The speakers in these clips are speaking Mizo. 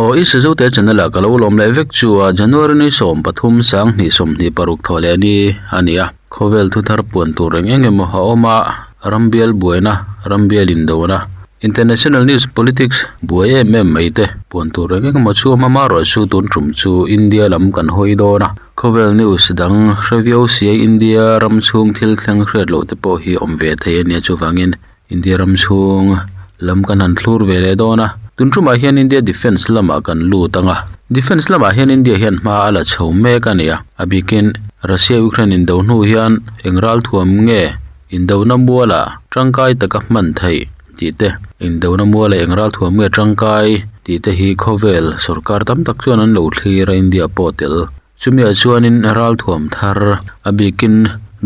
Aw i Sazote channel ah ka lo lawm leh vek chu a January ni 13 2026 thaw leh ni a ni a. Khawvel thu thar puan tur eng eng emaw a awm a, rambial buaina, rambial indona, international news politics buai em em mai te puan tur eng eng emaw chu a awm a, amaherawhchu tun tum chu India lam kan hawi dawn a. Khawvel news dang hre viau sia India ram chhung thil thleng hriat loh te pawh hi awm ve thei a nia chuvangin India ram chhung lam kan han thlur ve leh dawn a, tun tumah hian India defence lamah kan lut ang a, defence lamah hian India hian hma a la chho mek a ni a, a bikin Russia Ukraine indo hnu hian eng ralthuam nge indona muala tangkai taka hman theih tih te, indona muala eng ralthuam nge tangkai tih te hi khawvel sorkar tam tak chuan an lo thlir a India pawh tel. Chumiah chuanin ralthuam thar a bikin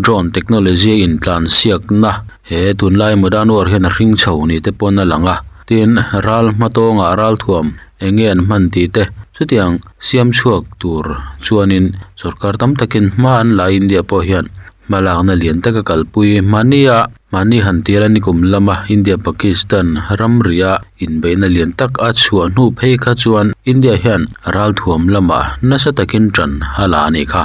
drone technology a intlan siakna he tunlai modern war hian a hring chho ni te pawn a lang a, tin ral hma tawngah ralthuam eng nge an hman tih te chutiang siam chhuak tur chuanin sorkar tam takin hma an la a India pawh hian hmalakna lian taka kalpui mahnia Mahni han tir a nikum lama India Pakistan ramria inbeihna lian tak a chhuah hnu phei kha chuan India hian ralthuam lamah nasa takin tan a la a nih kha.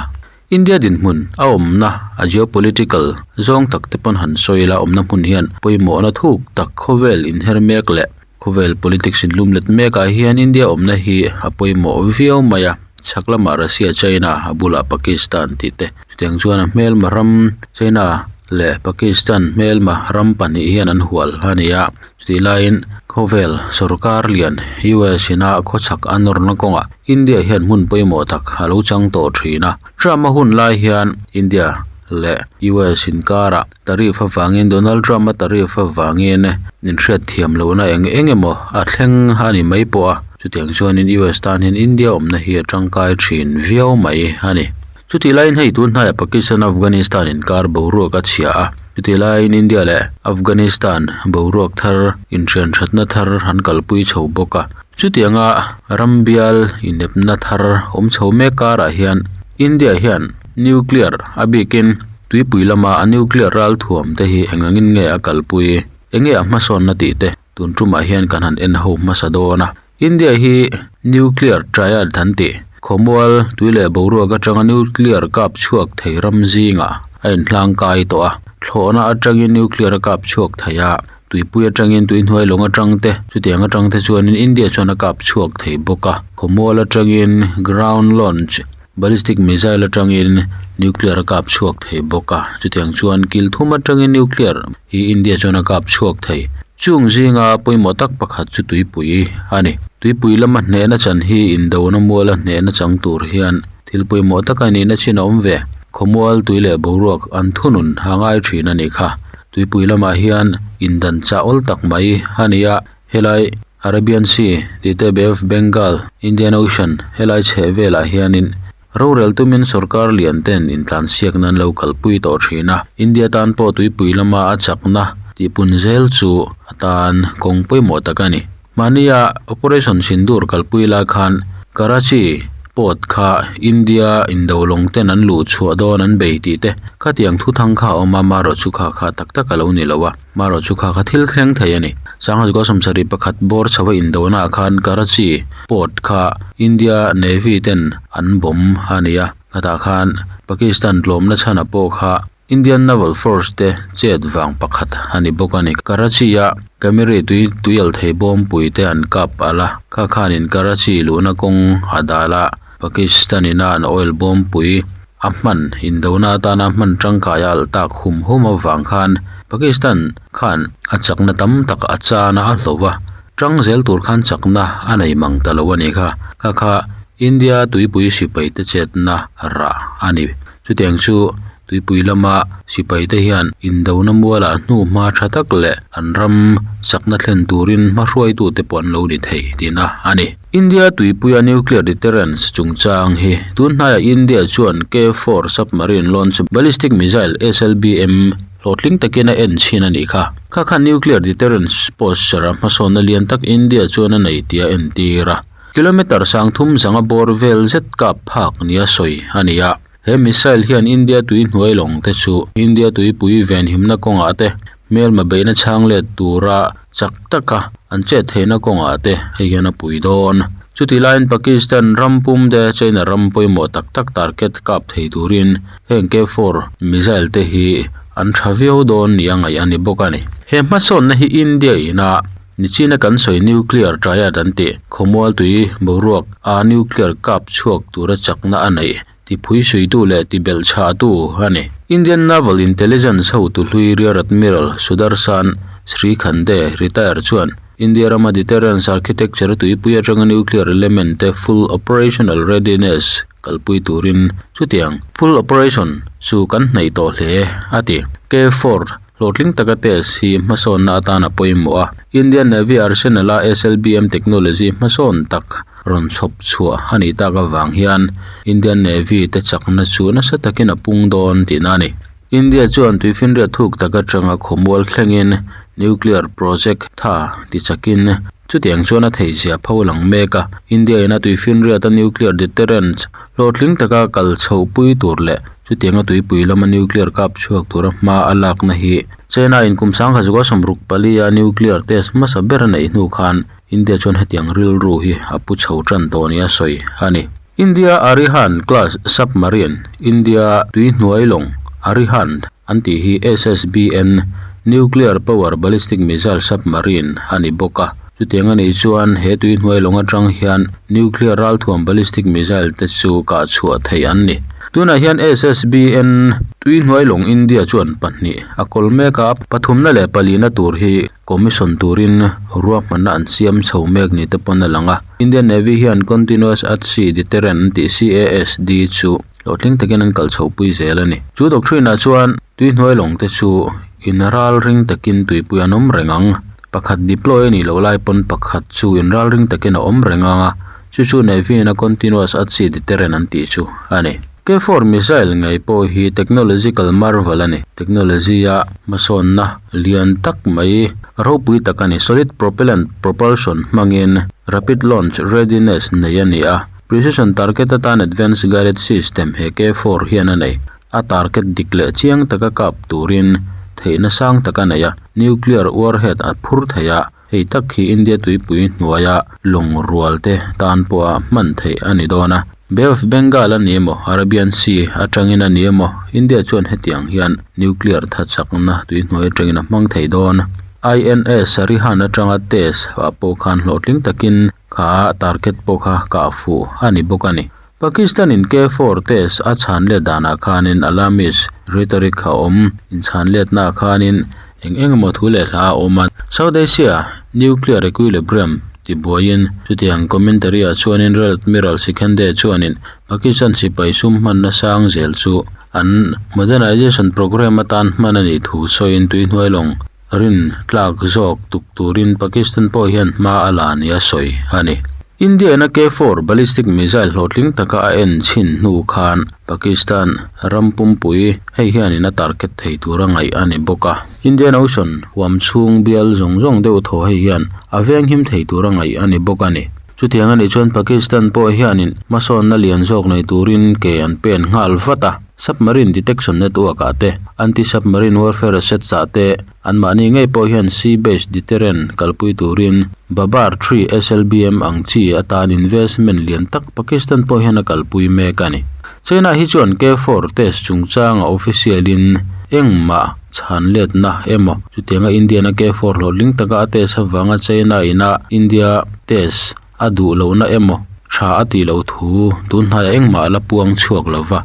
India dinhmun a awmna a geopolitical zawng tak te pawn han sawi ila awmna hmun hian pawimawhna thuk tak khawvel inher mek leh khawvel politics inlum let mekah hian India awmna hi a pawimawh viau mai a, chhak lamah Russia China a bulah Pakistan tih te. Chutiang chuan a hmelma ram China leh Pakistan hmelma ram pahnih hian an hual a ni a, chutih laiin khawvel sorkar lian U_S ina khawchhak a nawrna kawngah India hian hmun pawimawh tak a lo chang tawh thin a. Trump a hun lai hian India leh U_S inkarah tariff avangin Donald Trump a tariff avangin inhriat thiam lohna eng eng emaw a thleng a ni mai pawh a, chutiang chuanin U_S tan hian India awmna hi a tangkai thin viau mai a ni. Chutih laiin hei tun hnaiah Pakistan Afghanistan inkar boruak a chhia a, chutih laiin India leh Afghanistan boruak thar inhrian thatna thar an kalpui chho bawk a. Chutianga ram bial inepna thar awm chho mek karah hian India hian nuclear a bikin tuipui lama a nuclear ralthuam te hi eng angin nge a kalpui, enge a hmasawnna tih te tun tumah hian kan han en ho hmasa dawn a. India hi nuclear triad an tih, khawmual tui leh boruak atanga nuclear kap chhuak thei ram zingah a inhlang kai tawh a, thlawhna atangin nuclear a kap chhuak thei a, tuipui atangin tuihnuai lawng atang te, chutiang atang te chuanin India chuan a kap chhuak thei bawk a, khawmual atangin ground launch ballistic missile atangin nuclear a kap chhuak thei bawk a, chutiang chuan kil thum atangin nuclear hi India chuan a kap chhuak thei. Chung zinga pawimawh tak pakhat chu tuipui a ni. Tuipui lama hnehna chan hi indona muala hnehna chang tur hian thil pawimawh taka nihna chin a awm ve. Khawmual tui leh boruak an thunun a ngai thin a nih kha. Tuipui lamah hian indan chah awl tak mai a ni a, helai Arabian Sea tih te Bay of Bengal, Indian Ocean helai chheh velah hianin rorel tumin sorkar lian ten intlansiak nan lo kalpui tawh thin a, India tan pawh tuipui lama a chakna tihpun zel chu a tan kawng pawimawh tak a ni. Mahnia Operation Sindoor kalpui lai khan Karachi port kha India indo lawng ten an luh chhuah dawn an bei tih te khatiang thuthang kha a awm a, marawh chu kha kha tak tak a lo ni lo a. Marawh chu kha kha thil thleng thei a ni. Sanghas Goswam sarih pakhat bawr chho a indona ah khan Karachi port kha India Navy ten an bomb a ni a, khatah khan Pakistan tlawmna chhana pawh kha Indian Naval Force te chet vang pakhat a ni bawk a ni. Karachi a Camiri tui tuial thei bawmpui te an kap alh a, kha khanin Karachi luhna kawng a dal a, Pakistan ina an oil bawmpui a hman indona atana hman tangkai a alh tak hum hum avang khan Pakistan khan a chakna tam tak a chana a hlauh a, tang zel tur khan chakna a nei mang ta lo a nih kha. Kha kha India tuipui sipai te chetna rah a ni. Chutiang chu Tuipui lama sipaite hian indona mualah hnu hma tha tak leh an ram chakna thlen turin hmahruaitute pawh an lo ni thei tihna a ni. India tuipuia nuclear deterrence chungchang hi tun hnaiah India chuan K-four submarine launch ballistic missile, SLBM, hlawhtling takin a en chhin a nih kha. Kha khan nuclear deterrence posture a hmasawnna lian tak India chuan a nei tih a entir a. Kilometre 30 zanga bawr vel zet kap phak nia sawi a ni a. He missile hian India tui hnuai lawng te chu India tuipui venhimna kawngah te, hmelma beihna chhang let tura chak taka an chet theihna kawngah te hei hian a pui dawn. Chutih laiin Pakistan ram pum te China ram pawimawh tak tak target kap thei turin heng K-four missile te hi an tha viau dawn nia ngaih a ni bawk a ni. He hmasawnna hi India ina Nichina kan sawi nuclear triad an tih khawmual tui boruak a nuclear kap chhuak tura chakna a neih tiphui suitu leh tibelh chhahtu a ni. Indian Naval Intelligence hotu hlui Rear Admiral Sudarshan Shrikhande retire chuan India rama deterrence architecture tuipui atanga nuclear element te full operational readiness kalpui turin chutiang full operation chu kan hnaih tawh hle a ti. K-four Hlawhtling taka test hi hmasawnna atan a pawimawh a, Indian Navy Arsenal-a SLBM technology hmasawn tak rawn chhawp chhuah a nih tak avang hian Indian Navy te chakna chu nasa takin a pung dawn tihna a ni. India chuan tuifinriat thuk tak atanga khawmual thlengin nuclear project tha ti chakin chutiang chuan a theihzia pho lang mek a, India ina tuifinriata nuclear deterrence hlawhtling taka kal chhohpui tur leh Chutianga tuipui lama nuclear kap chhuak tura hma a lakna hi China in kum 1964 a nuclear test hmasa ber a neih hnu khan India chuan hetiang rilru hi a pu chho tan tawh nia sawi a ni. India Arihant class submarine, India tuihnuai lawng Arihant an tih hi SSBN, nuclear power ballistic missile submarine a ni bawk a. Chutiang a nih chuan he tuihnuai lawng atang hian nuclear ralthuam ballistic missile te chu kah chhuah theih an ni. Tunah hian SSBN tuihnuai lawng India chuan pahnih a kawl mek a, pathumna leh palina tur hi commission turin ruahmanna an siam chho mek ni te pawn a lang a. Indian Navy hian Continuous At Sea Deterrent an tih CASD chu hlawhtling takin an kal chhohpui zel a ni. Chu doctrine ah chuan tuihnuai lawng te chu inralring takin tuipui an awm reng ang. Pakhat deploy a nih loh lai pawn pakhat chu inralring takin a awm reng ang a, chu chu Navy in a continuous at sea deterrent an tih chu a ni. K-four missile ngei pawh hi technological marvel a ni. Technology a hmasawnna lian tak mai ropui tak a ni. Solid propellant propulsion hmangin rapid launch readiness nei a ni a, precision target atan advanced guided system he K-four hian a nei. A target dik leh chiang taka kap turin theihna sang tak a nei a, nuclear warhead a phur thei a, hei tak hi India tuipui hnuaia lawng rual te tan pawha hman theih a ni dawn a. Bay of Bengal a ni emaw, Arabian Sea atangin a ni emaw, India chuan hetiang hian nuclear thachakna tuihnuai atangin a hmang thei dawn. INS Sarihan atanga test ah pawh khan hlawhtling takin kha target pawh kha kah fuh a ni bawk a ni. Pakistan in K-four test a chhan let danah khanin alarmist rhetoric a awm, inchhan letnaah khanin eng eng emaw thu leh hla a awm a. South Asia nuclear equilibrium tibuaiin chutiang commentary ah chuanin Rear Admiral Shikhande chuanin Pakistan sipai sum hmanna sang zel chu an modernization programme atan hman a nih thu sawiin tuihnuai lawng rin tlak zawk tuk turin Pakistan pawh hian hma a la nia sawi a ni. India in a K-four ballistic missile hlawhtling taka a en chhin hnu khan Pakistan ram pumpui hei hianin a target thei tura ngaih a ni bawk a. Indian Ocean huam chhung bial zawng zawng deuh thaw hei hian a venghim thei tura ngaih a ni bawk a ni. Chutiang a nih chuan Pakistan pawh hianin hmasawnna lian zawk nei turin ke an pen nghal vat a. Submarine detection network ah te, anti-submarine warfare assets ah te, anmahni ngei pawh hian sea-based deterrent kalpui turin Babar three SLBM ang chi atan investment lian tak Pakistan pawh hian a kalpui mek a ni. China hi chuan K-four test chungchanga official in engmah chhan letna emaw chutianga Indian a K-four hlawhtling taka a test avanga China ina India test A duh lohna emaw tha a tih loh thu tun hnaiah engmah a la puang chhuak lo va.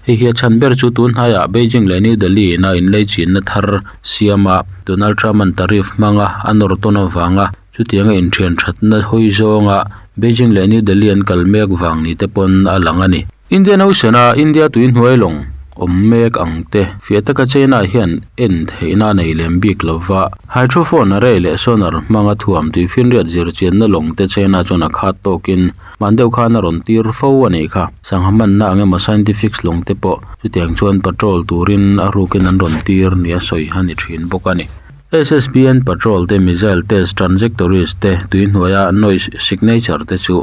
Hei hi a chhan ber chu tun hnaiah Beijing leh New Delhi ina inlei chinna thar siama Donald Trump-a'n tariff hmanga a nawr tawn avanga chutianga inthian thatna hawi zawnga Beijing leh New Delhi an kal mek vang ni te pawn a lang a ni. Indian Ocean-a India tui hnuai lawng awm mek ang te fiah taka China hian en theihna a nei lem bik lo va. Hydrophone array leh sonar hmanga thuam tuifinriat zirchianna lawng te China chuan a khat tawkin hman deuh khan a rawn tir fo a nih kha. Sangha hmanna ang emaw scientifics lawng te pawh chutiang chuan patrol turin a rukin an rawn tir nia sawi a ni thin bawk a ni. SSBN patrol te missile test trajectories te tuihnuaia noise signature te chu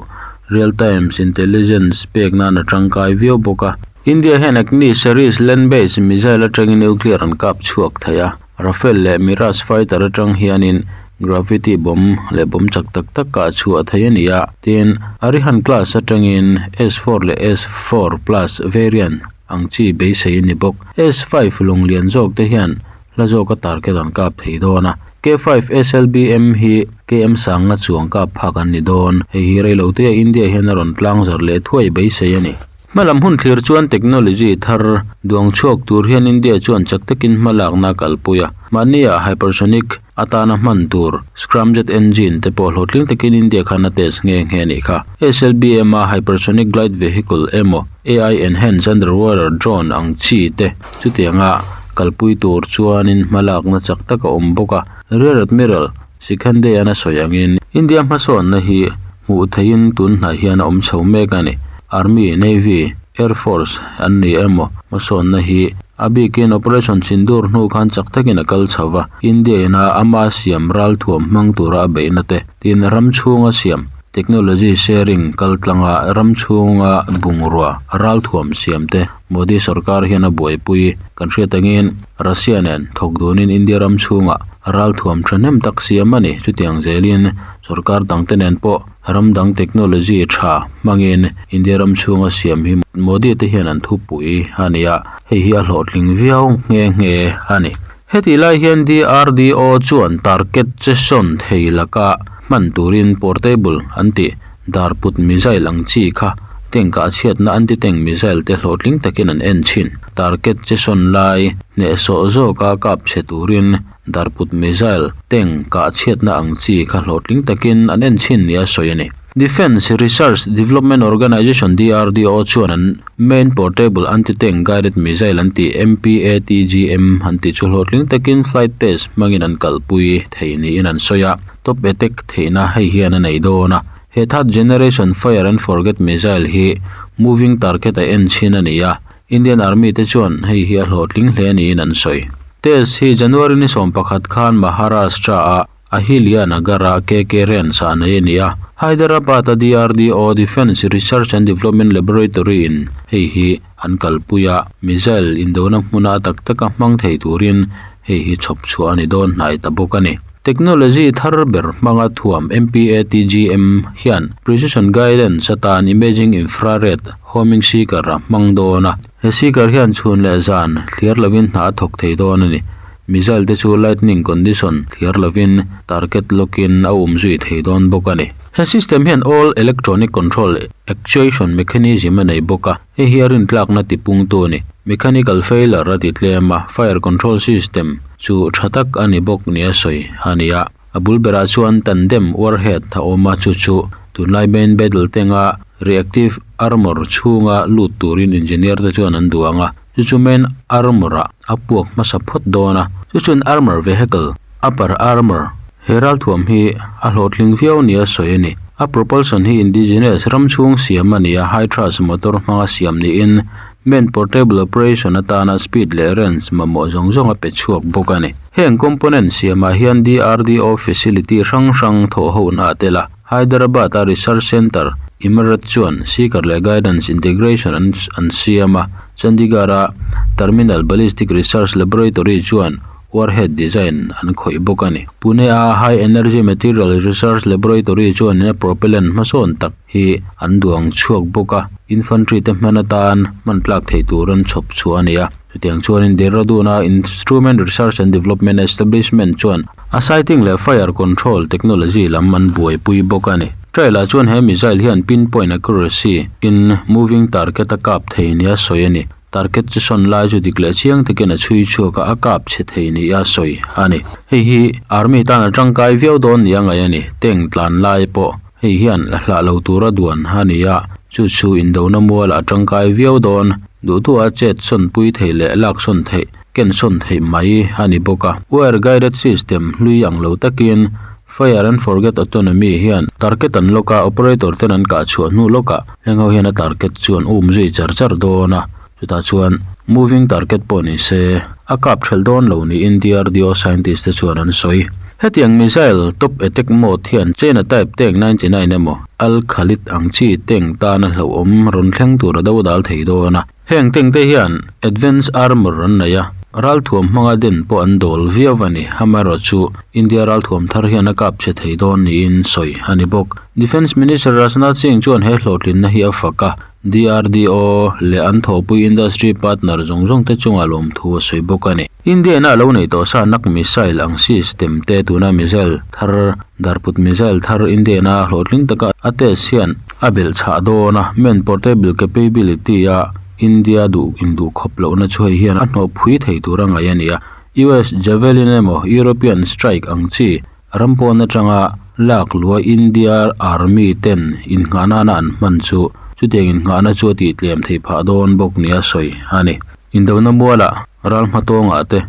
real times intelligence pek nan a tangkai viau bawk a. India hian Agni series land based missile atangin nuclear an kap chhuak thei a, Rafale leh Mirage fighter atang hianin Gravity bomb leh bomb chak tak tak kah chhuah theih a ni a, tin Arihant class atangin S four leh S four plus variant ang chi beisei a ni bawk. S five lawng lian zawk te hian hla zawka target an kap thei dawn a, K five S L B M hi K M sanga chuang kap phak an ni dawn. Hei hi reilote ah India hian a rawn tlang zar leh thuai beisei a ni. Hmalam hun thlir chuan technology thar duang chhuak tur hian India chuan chak takin hma lakna a kalpui a. Mahnia hypersonic atana hman tur scramjet engine te pawh hlawhtling takin India khan a test nghe nghe a nih kha. S L B M a hypersonic glide vehicle emaw A I enhanced underwater drone ang chi te chutianga kalpui tur chuanin hma lakna chak tak a awm bawk a. Rear Admiral Sikhandey-an a sawi angin India hmasawnna hi hmuh theihin tun hnai hian a awm chho mek a ni. Army, Navy, Air Force an ni emaw hmasawnna hi a bikin Operation Sindoor hnu khan chak takin a kal chho va, India ina ama siam ralthuam hmang tura a beihna te, tin ram chhunga siam technology sharing kal tlanga ram chhunga bungrua ralthuam siam te Modi sorkar hian a buaipui kan hriat angin Russia nen thawk dunin India ram chhungah ralthuam thahnem tak siam a ni. Chutiang zelin sorkar dangte nen pawh ram dang technology tha hmangin India ram chhunga siam hi Modi te hian an thupui a ni a, hei hi a hlawhtling viau nghe nghe a ni. Hetih lai hian D R D O chuan target che sawn thei laka hman turin portable an tih darput missile ang chi kha tank ah chhiatna anti-tank missile te hlawhtling takin an en thin. Target che sawn lai hnehsawh zawka kap chhe turin Darput missile tank kah chhiatna ang chi kha hlawhtling takin an en chhin nia sawi a ni. Defence Research Development Organisation, D R D O, chuan an Main Portable Anti-Tank Guided Missile an tih, M P A T G M, an tih chu hlawhtling takin flight test hmangin an kalpui thei niin an sawi a. Top attack theihna hei hian a nei dawn a. He third generation fire and forget missile hi moving target a en chhin a ni a. Indian Army te chuan hei hi a hlawhtling hle niin an sawi. Test hi January ni 11 khan Maharashtra ah Ahilya Nagar ah K K Ranch ah nei a ni a. Hyderabad a D R D O Defence Research and Development Laboratory in hei hi an kalpui a, missile indona hmuna a tak taka hmang thei turin hei hi chhawp chhuah a ni dawn hnai ta bawk a ni. Technology thar ber hmanga thuam M P A T G M hian precision guidance atan imaging infrared homing seeker a hmang dawn a. He seeker hian chhun leh zan thliar lovin hna a thawk thei dawn a ni. Missile te chu lightning condition thliar lovin target lock in a um zui thei dawn bawk a ni. He system hian all electronic control actuation mechanism a nei bawk a. Hei hi a rintlakna tipungtu a ni. Mechanical failure a ti tlem a, fire control system chu tha tak a ni bawk nia sawi a ni a. A bul berah chuan tandem warhead a awm a, chu chu tunlai main battle tank-a reactive armour chhunga lut turin engineer te chuan an duang a, chu chu main armour-ah a puak hmasa phawt dawn a, chu chuan armour vehicle, upper armour, He ralthuam hi a hlawhtling viau nia sawi a ni. A propulsion hi indigenous ram chhung siam a ni a, high thrust motor hmanga siam niin main portable operation atana speed leh range mamawh zawng zawng a pe chhuak bawk a ni. Heng component siamah hian D R D O facility hrang hrang thawh ho na a tel a, Hyderabad-a research centre Imarat chuan seeker leh guidance integration an an siam a, Chandigarh-a Terminal Ballistic Research Laboratory chuan Warhead design an khawih bawk a ni. Pune-a High Energy Material Research Laboratory chuan a propellant hmasawn tak hi an duang chhuak bawk a, infantry te hman atan hman tlak thei tur an chhawp chhuah a ni a. Chutiang chuanin Dehradun-a Instrument Research and Development Establishment chuan a sighting leh fire control technology lam an buaipui bawk a ni. Trial-ah chuan he missile hian pinpoint accuracy in moving target a kap thei nia sawi a ni. Target chu sawn lai chu dik leh chiang takin a chhui chhuak a, a kap chhe thei nia sawi a ni. Hei hi Army tan a tangkai viau dawn nia ngaih a ni. Tank tlan lai pawh hei hian la hlah lo tura duan a ni a, chu chu indona mualah a tangkai viau dawn. Duhtuah chet sawn pui theih leh lak sawn theih, ken sawn theih mai a ni bawk a. Wire guided system hlui ang lo takin Fire and forget autonomy hian target an lawk a, operator ten an kah chhuah hnu lawkah heng ho hian a target chu an um zui char char dawn a, chutah chuan moving target pawh ni se a kap thelh dawn lo niin D R D O scientist te chuan an sawi. Hetiang missile top attack mode hian China type tank 99 emaw Al Khalid ang chi tank tana hlauhawm rawn thleng tur a do dal thei dawn a. Heng tank te hian advance armour an nei a. Ralthuam hmanga den pawh an dawl viau a ni. Amaherawhchu, India ralthuam thar hian a kap chhe thei dawn niin sawi a ni bawk. Defence Minister Rajnath Singh chuan he hlawhtlinna hi a fak a, DRDO leh an thawhpui industry partner zawng zawng te chungah lawmthu a sawi bawk a ni. India ina a lo neih tawh sa nak missile ang system te tuna missile thar darput missile thar India ina hlawhtling taka a test hian a belh chhah dawn a, man portable capability a India duh induh khawp lohna chu hei hian a hnawh phui thei tur a ngaih a ni a, US Javelin emaw European Strike ang chi ram pawn atanga lak lua India Army ten innghah nana an hman chu chutiang innghahna chu a tihtlem theih phah dawn bawk nia sawi a ni. Indona mualah ral hmatawngah te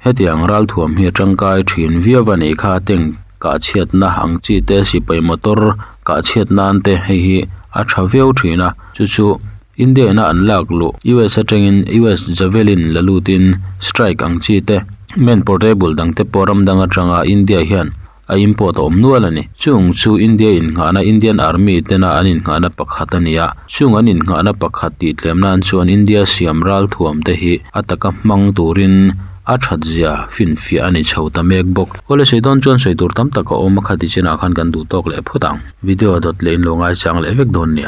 hetiang ralthuam hi a tangkai thin viau a nih kha tank kah chhiatna ang chi te sipai motor kah chhiat nan te hei hi a tha viau thin a chu chu India ina an lak luh US atangin US Javelin la lutin strike ang chi te man portable dang te pawh ram dang atanga India hian a import a awm nual a ni. Chung chu India innghahna Indian Army tena an innghahna pakhat a ni a, chung an innghahna pakhat tih tlem nan chuan India siam ralthuam te hi a taka hmang turin a that zia finfiah a ni chho ta mek bawk. Awle sawi dawn chuan sawi tur tam tak a awm a, khati chinah khan kan duh tawk leh phawt ang. Video dawt leh in lo ngaichang leh vek dawn nia.